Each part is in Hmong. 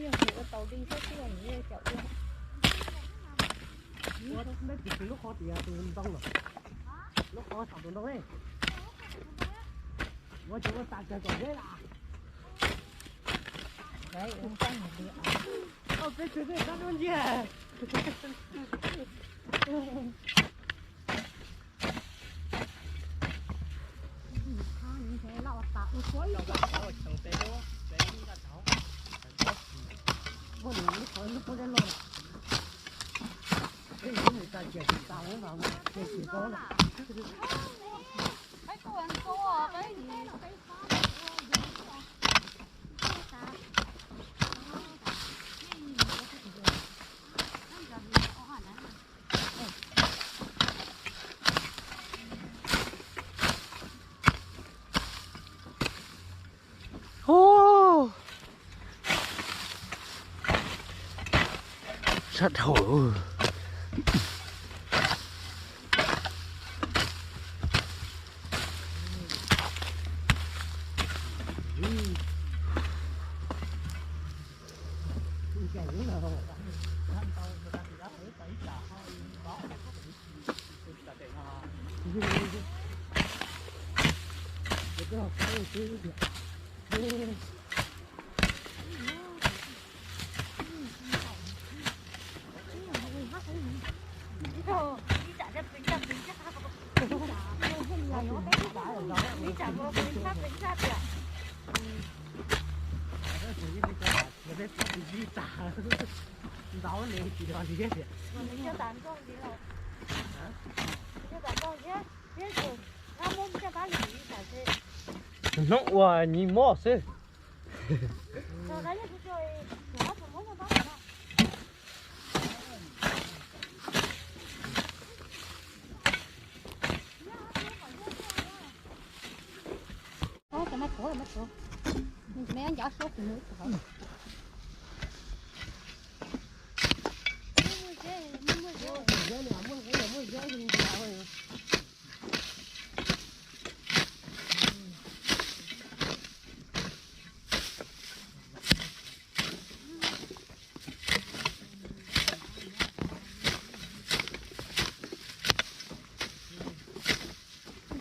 Yog ua tau li thiab xwb, caum ua. Ua, nej tsis tsis lub qhov tias tus ntoo los, lub qhov saum tus ntoo ne. Ua ces ua tas kawg kom deb las. Peb tsis peb kab dub nciab. Sab dhau. Hnub ua nyi mob xwb.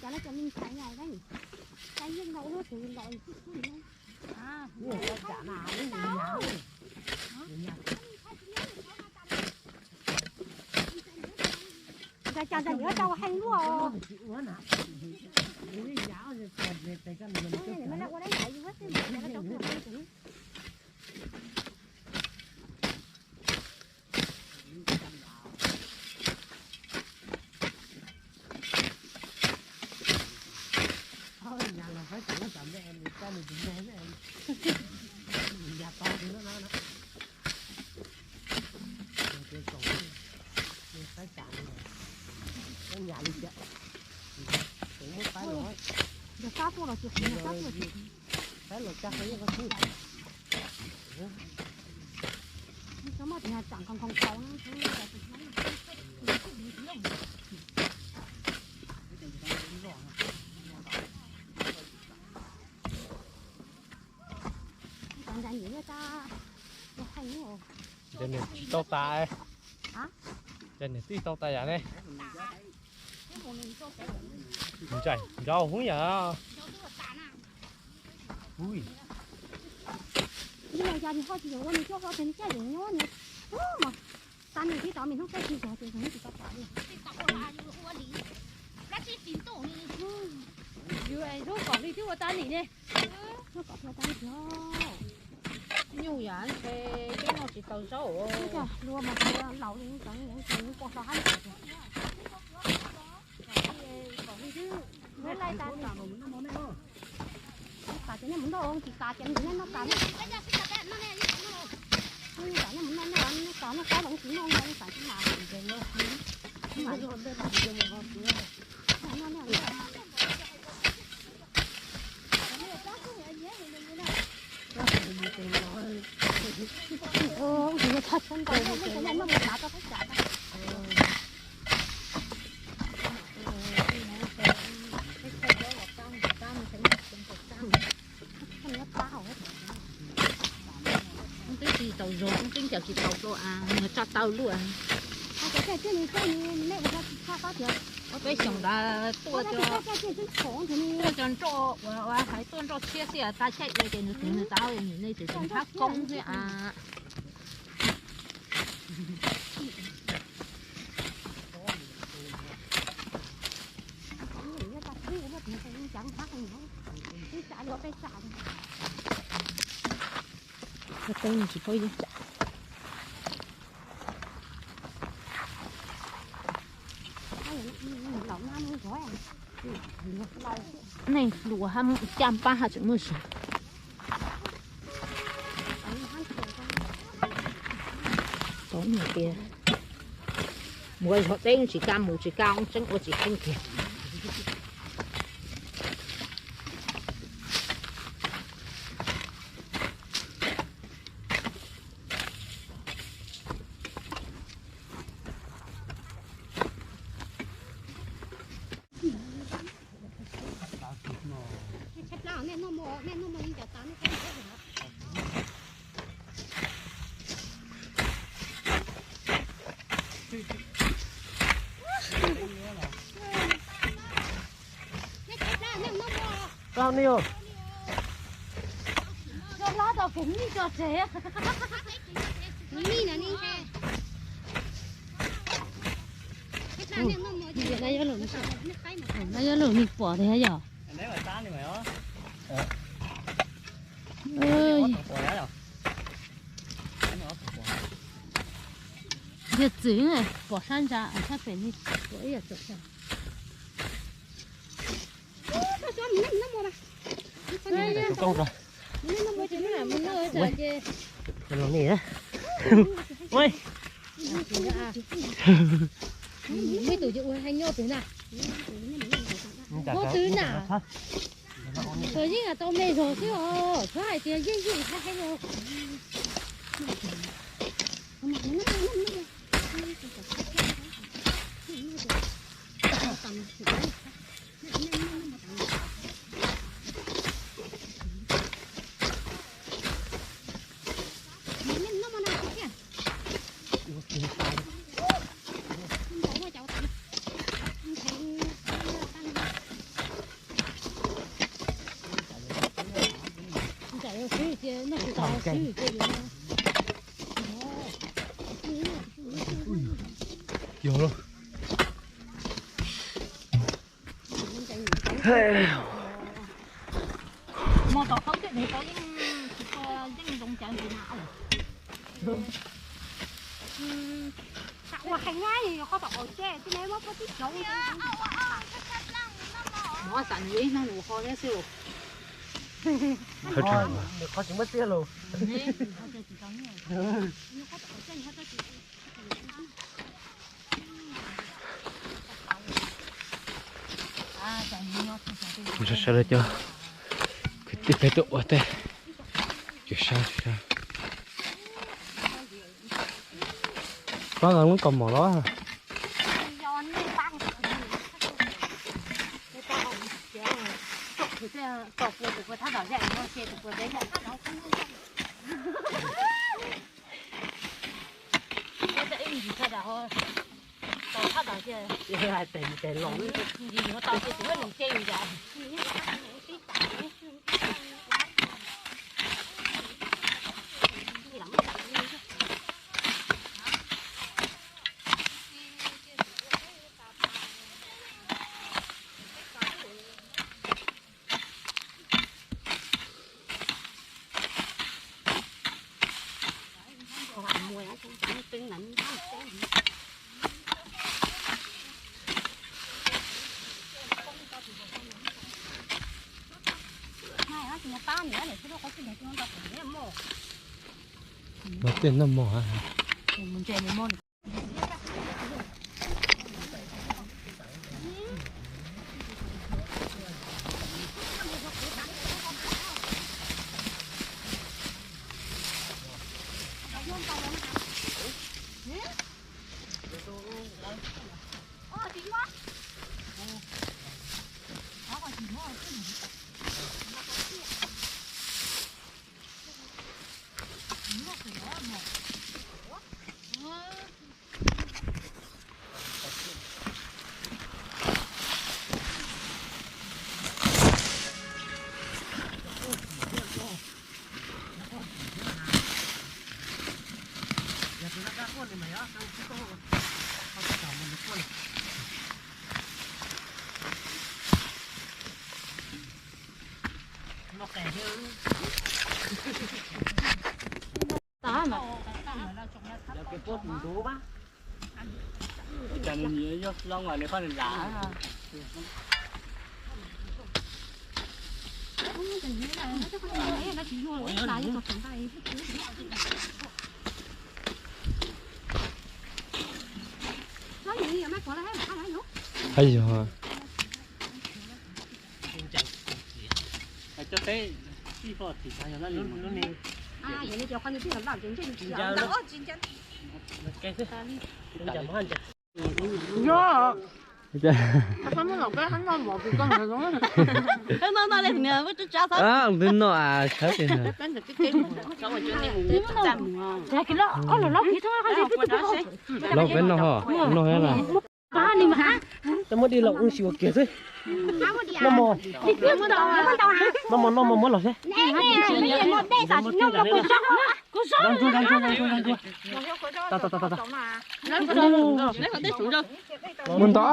Cov no cov me ntxhais nyaim na, cov yeej no ua lub twg los xwb xwb na. Ntxhais cas ntxhais yuav tau heev luaj. Ces nws tsis tau tas, ces nws twb tau tas yam ne. Ntsais nrau hub yam. Ua nws coj hlo ces nws coj yuav nyob nws, tas nws tib tau me hnub koj tsis zog ces nws tsis tau tas li. Yus es lub kom li twb ua tas nim ne. Lub kom ua tas nim. Nyuj yam ntshe peb noj tsis tau zaub. Luag mas laus li, pom hlo hab kom li twb, lub laij tas. Ib tas ces nej mus noj, tsis tas ces nws nej noj tas. Ib tas nej mus noj, noj tas noj tas los tsis noj, ib tas ces mas noj noj. Twb tsis tau zoo, twb ncaws tsis tau dua, nws tso tau luaj. Peb xyoos ntawd tuaj, tuaj cov nroj uas hais tuaj nroj tshiab xwb, tas caij ua ces nws twv nws tau, nws nej tseem hab koob xwb a. Tsis paub yeej. Neeg hluas hab caj npab hab tseem muaj zog. Tau tias mus ua zog deb tsis kaj, mus tsis kaj, tseeb ua tsis kheej kiag. No yuav lug me pom tiag yog. Yog txwm pom sab ntsa sab pem li. Muaj ib tug yuav ua hais nyob pem na. Muab twb na. Tsuas yeej tau me zog xwb os, txhob hais tias yeej yeej hais hais os. Yog lawm. Hmo tom qaub tej tau yeej tsis tau yeej zoo cawv ntxiv na. Ua hais nyab qhov tom qaum ces tib neeg muab pob tib cov. Muab xam nws ib hnub nws ho thiab xwb. Nws qhov tsis muab xiab los. Sawv daws cov kwv tij peb tuaj ua teb. Cov sab, cov sab. Pab nqa lub kaus mom los. Mas tej noj mov. Ai yog. Yog. Twb noj a, sawv los peb noj ho, noj thiab na. Muab dib los wb sim ua kiag xwb. Noj mov, noj mov, noj mov muab los seb. Mus ntov.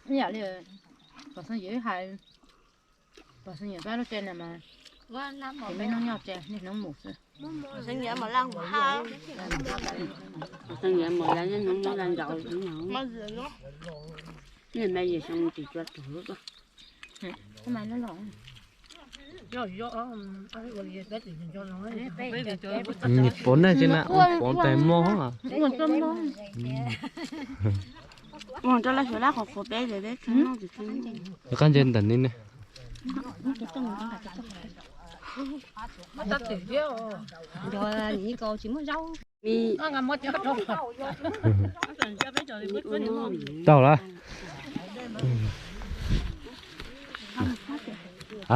Yam li pom xeeb yim hais, pom xeeb yim pab lub tsev na mas, ces me noj nyob tsev niaj hnub mus xwb. Pom xeeb yim mus laj mus hab, pom xeeb yim mus laj niaj hnub nyob laj nraud xwb no. Niaj me yim xyoo tsis tshua tug lub tuaj. Pov nej tsis na, pov tais mloog. Ua rau laj xyuas laj qhuav qhuav peb ces peb tsis noj tsis tshua. Qab ntse ntawm ni ne. Tau lawm. A,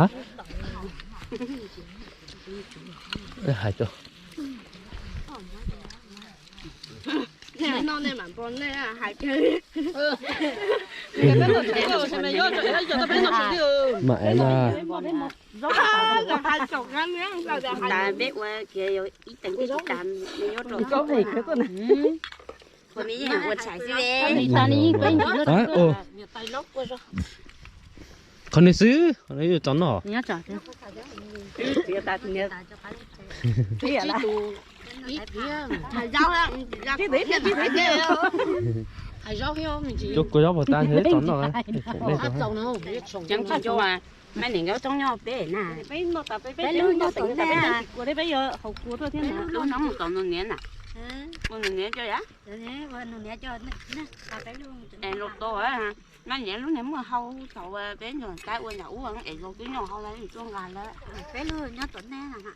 hais rau. Mam es na. Peb ua kiag ib teev tib tag, me nyob rau ua tshais xwb. Qhov ni xwb, qhov ni yuav tau noj. Cov kua zaub puas tas ntshe tau noj. Maj niam nkawd txob nyob peb na. Peb lub nyob tom ntej, peb yuav haus kua tuaj thiab na. Lub no mus tom nus niam na. Ua nus niam coj yam. Es los tau, maj niam lub niag muaj hau thaum peb nrog Kaib ua nram ub es los twb nyob hauv lawm, tuaj nqa lawm. Peb lub nyob tom ntej na.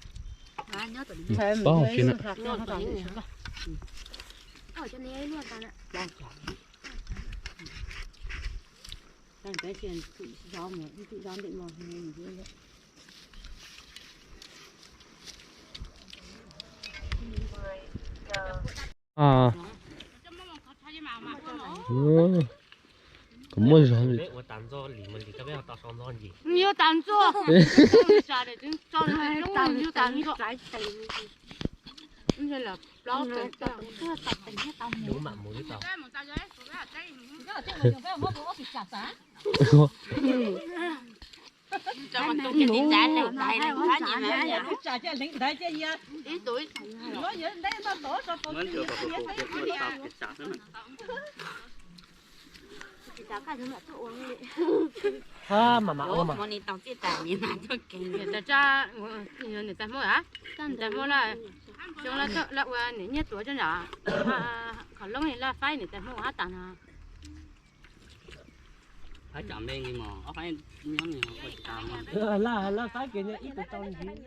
Kom muaj zog li. Hab mam mam ua mas. Niam tais Hmoob a, niam tais Hmoob na. Xyoo lawv ua niam nyiaj tuav coj nram qhov loob laj faib niam tais Hmoob hab tas no. Faib tsam npe nki mos ob faib nyob nws ua tsis tas mos. Laj faib kev nyob ib tug tau ntxiv.